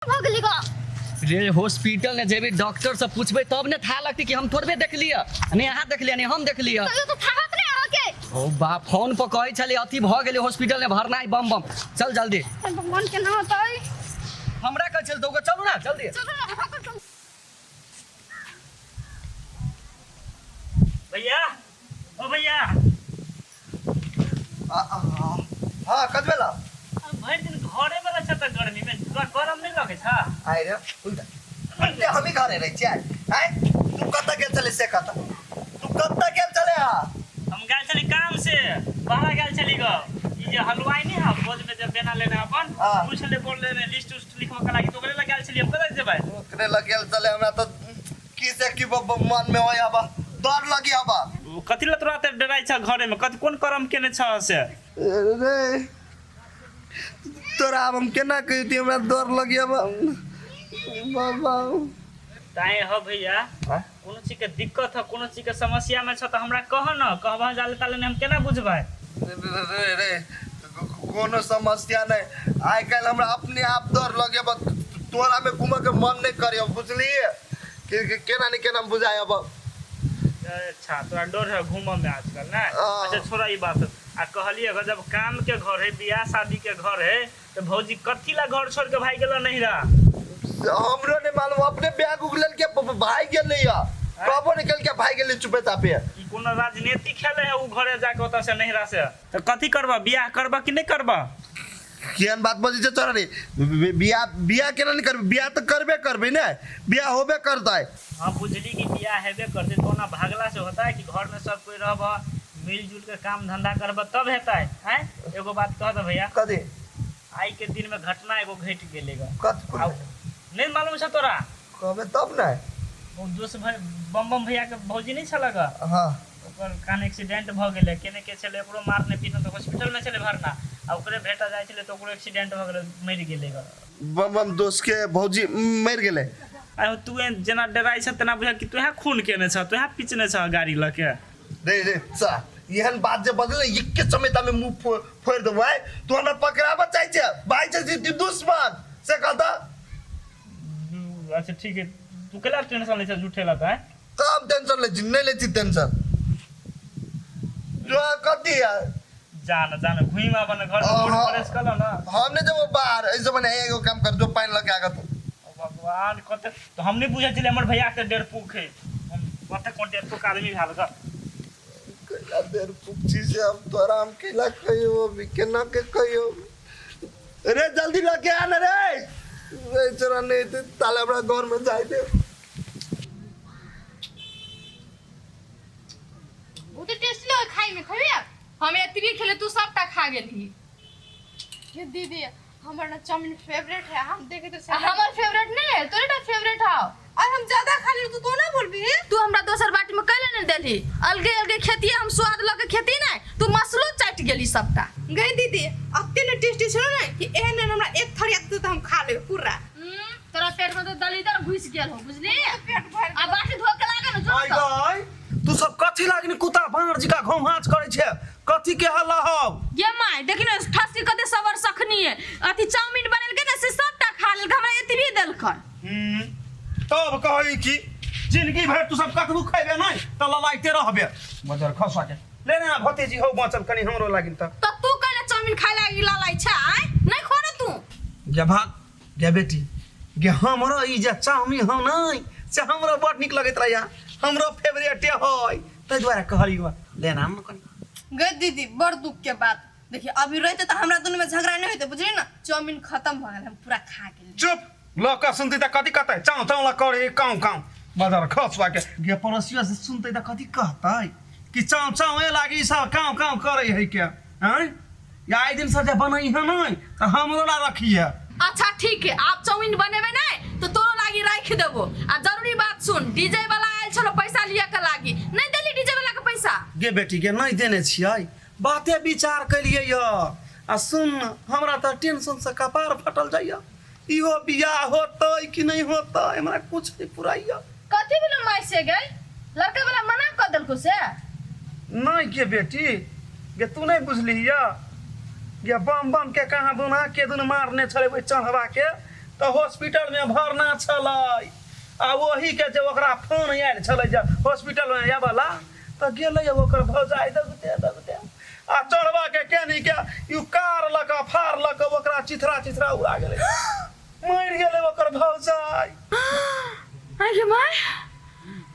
भऽ गेली गो। रे हॉस्पिटल ने जेबी, डॉक्टर से पूछबे तब ने था लगती कि हम थोड़बे देख लिया ने, अहाँ देख लिया ने, हम देख लिया। तैयो तो थाहत नहि अहाँके। ओ बा, फोन पर कहै छलै अथी भऽ गेलै, हॉस्पिटल ने भरनाइ बम बम। चल जल्दी। हे भगवान, केना होतै? हमरा कहै छल दौगो, चलू ना जल्दी। चलू ने, अहाँ चलू। भैया, ओ भैया। हाँ, कत बेला? भरि दिन घरे में रहै छ तऽ गर्मी में तोरा गरम नहि लगै छ? आइ रे उल्टा उल्टे हमी घरे रहै छियै आइ। तू कतऽ गेल छलै से कतऽ, तू कतऽ गेल छलै? हा। हम गेल छली काम से, बाहर गेल छली गो। ई जे हलवाई नहीं है भोज में जे बेना लेने अपन पूछ ले, बोल लेने लिस्ट उस्ट लिखवा के लागी, तो ओकरे लग गेल छली। हम कतऽ जेबै? ओकरे लग गेल छलै। हमरा तऽ की से की मन में होय आबा, डर लगी आबा। कथी लए तोरा एते डराइ छ घरे में? कथी कोन करम केने छ से? रे तोरा आब हम केना कहिती, हमरा डर लगी आबा बाबा। ताए ह भैया, कोनो चीज के दिक्कत है, कोनो चीज के समस्या में छ तऽ हमरा कह न। कहबह जाले ताले ने हम केना बुझबै? रे रे रे, कोनो समस्या नहीं। आइ काल्हि हमरा अपने आप डर लगे बा, तोरा में घूमे के मन नहीं करे, बुझलिए कि कि केना नहीं केना बुझाय अब। अच्छा, तोरा डर है घूमऽ में आजकल ने? हाँ। अच्छा छोड़ा ई बात। आ कहलिए अगर जब काम के घर है, बियाह शादी के घर है, तो भौजी कथी ला घर छोड़ के भाग गेलो नहीं रहा? हमरो नहीं मालूम, अपने बैग उग लेल के भाग गेलै या कहबो निकल के भाग गेलै चुपे चापे। ई कोनो राजनीति खेले है उ घरे जाके ओतऽ से नहिरा से? तऽ कथी करबा, बियाह करबा कि नहि करबा? केहन बात बजै छै तोरा रे? बियाह, बियाह केना नहि करबै? बियाह तऽ करबे करबै ने, बियाह होबे करतै। हाँ, बुझली कि बियाह हेबे करतै, तो ओना भागला से होता है कि घर में सब कोई रहब, मिलजुल के काम धंधा करब तब हेतै? आँय, एगो बात कह दे भैया। कथी? आइ के दिन में घटना एगो घटि गेलै ग। कथी? आउ नहि मालूम छै तोरा? कहबै तब ने। ओ दोस्त भाई बम बम भैया के भौजी नहि छलक? हाँ। ओकर कान एक्सीडेंट भऽ गेलै। केने के छलै, ओकरो मारने पीटने, तऽ हॉस्पिटलमे छलै भरना, आ ओकरे भेटा जाइ छलै तऽ ओकरो एक्सीडेंट भऽ गेलै, मरि गेलै ग। बम बम दोस्त के भौजी मरि गेलै? आइ तू जेना डराइ छ तेना बुझा कि तोहे खून केने छ, तोहे पिचने छ गाड़ी लऽ के। रे रे सा, एहन बात जे बजले एके चमेटा में मुंह फोड़ि देबो। आइ तू हमरा पकड़ाबऽ चाहै छै? भाई छै जे दुश्मन से कहता। अच्छा ठीक है, तू केला टेंशन लै छ झूठे ला तऽ? कम टेंशन लै छी? नहि लै छी टेंशन। जो कथी है? जान जान, घुमि आब ने घर, मूड फ्रेश कर ना। हम नहीं जब बाहर ऐसे बने। एगो काम कर, जो पानि लगे आगा तू। ओ भगवान, कते तो हम नहीं बुझै छलियै हमर भैया के डेढ़ है। हम कते कोन डेढ़ आदमी भेल ग। कैला देर पुछी से हम तोरा, हम कैला कहियो, अभी केना के कहियो रे? जल्दी लके आ ना रे। रे तोरा नहीं तो ताले हमरा घर में जाय दे। बहुते टेस्टी लगे खाई में। खइबे? हम एतबी खेले, तू सबटा खा गेलही। ये दीदी, हमर ना चाउमीन फेवरेट है, हम देखे तो। आ हमर फेवरेट नहीं है, तोरे टा फेवरेट हाउ। और हम ज्यादा खा ली, तू तो ना बोलबी। तू हमरा दोसर बाटी में कैले नहीं देलही? अलगे अलगे खेती हम स्वाद लऽ के खेती नहीं, तू मसलो चाटि गेली सबटा। गई दीदी, अते ने टेस्टी छलो ने कि एहन एहन हमरा एक थरिया देते तो हम खा लेब पूरा। तोरा पेट में तो दलिदर घुस गेल हो, बुझली? पेट भर आ बाटी धो के लागे ने जो। आइ तो गई, तू सब कथी लागनी कुत्ता बानर जिका घोंघाच करै छै? कथी के हल्ला हौ? गे माय, देखी ने ठसी कते सबर सखनी है। अथी चाउमीन बनेलकै ने से सबटा खा लेलकै, हमरा एतबी देलकै। तब कहै कि जिंदगी भरि तू सब कतबो खैबे नहि तऽ ललाइते रहबे। मजर खसा के ले ने भतीजी हौ, बचल कनि हमरो लागिन तऽ। तऽ तू कैले चाउमीन खाय लागी लालाई छै? आय नहीं खो ने तू। गे भाग गे बेटी गे, हमरो ई जे चाउमीन हौ नहि से हमरो बड़ नीक लगैत रहैया, हमरो फेवरेटे है, ताहि दुआरे कहलियौ ले ना हम कनि। गई दीदी, बड़ दुख के बात। देखिए, अभी रहते तो हमरा दोनों में झगड़ा नहीं होते, बुझली ना? चाउमीन खत्म हो गेल, हम पूरा खा गेली। चुप, लऽ कऽ सुनतै तऽ कथी कहतै? चाँव चाँव ला करे काँव काँव बदर खसुआ के। गे पड़ोसिया से सुनतै तऽ कथी कहतै कि चाँव चाँव ए लागी सब काँव काँव करै है के? आँय, या आइ दिन से जे बनै है नहि तऽ हमरो ला रखिए। अच्छा ठीक है, आप चाउमीन बनेबे नहीं तो तोरो लागी राखि देबो। आ जरूरी बात सुन, डीजे वाला आयल छलो पैसा लिया के लागी, नहीं देली डीजे वाला के पैसा? गे बेटी गे, नहि देने छियै, बाते विचार केलियै यऽ। आ सुन, हमरा तऽ टेंशन से कपार फटल जाइया। इहो बियाह होतै कि नहि होतै, हमरा कुछ नहि पुराइया। कथी भेलो माय से गई? लड़का वाला मना कर देलको से? नहि गे बेटी गे, तू नहि बुझलिही यऽ गे। बम बम के कहाँ बुना के दुनू मारने छलै ओहि चढ़वा के, तऽ हॉस्पिटल में भरना छलै आ ओही के जे ओकरा फोन आयल छलै जे हॉस्पिटल में आबला तऽ गेलै ओकर भौजाइ दगते दगते आ चढ़वा के केनी के you car लऽ कऽ फाड़ लऽ कऽ ओकरा चिथड़ा चिथड़ा उड़ा गेलै, मरि गेलै ओकर भौजाइ। अरे माय,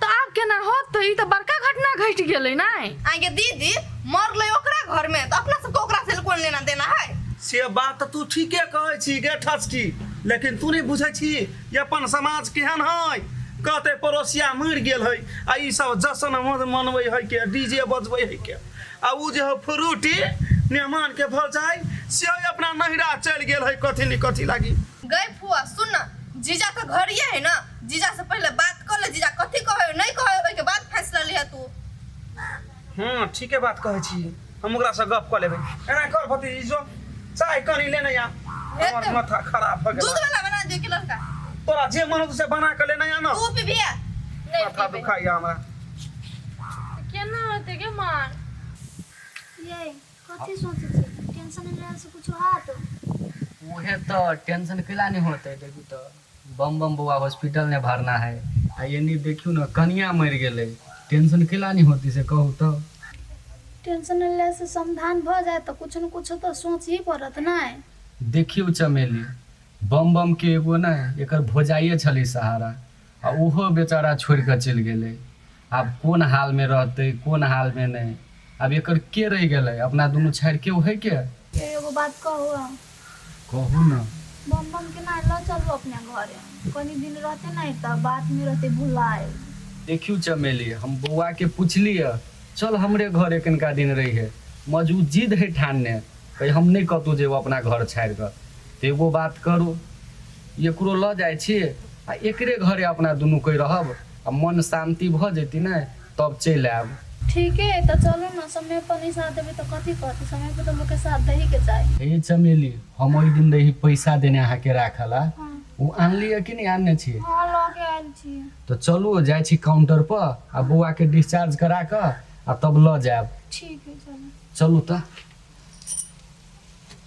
तऽ आब केना होत? तऽ ई तऽ बड़का घटना घटि गेलै नै। आगे दीदी, मरलै ओकरा घर में तऽ अपना सबके ओकरा से कोन लेना देना है? से बात तऽ तू ठीके कहै छी गे ठसकी, लेकिन तू नहि बुझै छी जे अपन समाज केहन है। कहते पड़ोसिया मरि गेल है आ ई सब जश्न मनबै है के, डीजे बजबै है के, आ उ जे है फ्रूटी मेहमान के भौजाइ से अपना नहिरा चलि गेल है कथी ने कथी लागी। गई फुआ, सुन ना, जीजा के घर ये है ना, जीजा से पहले बात कर ले, जीजा कथी कहे नहीं कहे ओहि के बाद फैसला लिहे तू। हाँ ठीके बात कहै छी, हम ओकरा से गप कऽ लेबै। एना कर भतीजी, जो चाय कनी लेने आ, हमर माथा खराब भऽ गेल। दूध वाला बना दियो कि लड़का? तोरा जे मन होतौ से बना कऽ लेने आ ना। तू पीबिया? माथा दुखाइया हमरा। केना होतै गे माँ? ये कथी सोचै छी? टेंशन लेला से कुछो हात? उहे तऽ टेंशन कैला नहीं होते? देखू तऽ बम बम बौआ हॉस्पिटल ने भरना है आ एनी देखियौ ने कनिया मरि गेलै, टेंशन कैला नहीं होती से कहू तऽ? टेंशन लेला से समाधान भऽ जाए तऽ कुछ न कुछ तऽ सोच ही पड़त नहि? देखियौ चमेली, बम बम के एगो ने एकर भोजाइए छलै सहारा, आ ओहो बेचारा छोड़ि कऽ चलि गेलै। आब कोन हालमे रहतै कोन हालमे नहि, आब एकर के रहि गेलै? अपना दुनू छाड़ि केओ है के? एगो बात कहू? कहू ने। बम बम के ना लऽ चलू अपने घरे, कनी दिन रहते नहि तऽ बात में रहते भुलाए। देखियौ चमेली, हम बौआके पुछलियै चल हमरे घरे कनिका दिन रहिहे, मजू जिद है ठानने, कही हम नहि कतहु जेबो अपना घर छाड़ि कऽ। तऽ एगो बात करू, एकरो लऽ जाइ छी आ एकरे घरे अपना दुनू कोइ रहब आ मन शान्ति भऽ जेती ने तब चलि आयब। ठीके है तऽ चलू ने, समय पर नहीं साथ देबै तऽ कथी कहतै? समय पर तऽ लोकके साथ दैही के चाही। हे चमेली, हम ओहि दिन रही पैसा देने अहाँके राखल आ ओ आनलियै कि नहि आनने छियै? हँ, लऽ के आयल छी। तऽ चलू जाइ छी काउंटर पर आ बौआके डिस्चार्ज करा कऽ आ तब लऽ जायब। ठीक है, चलू। चलू तऽ।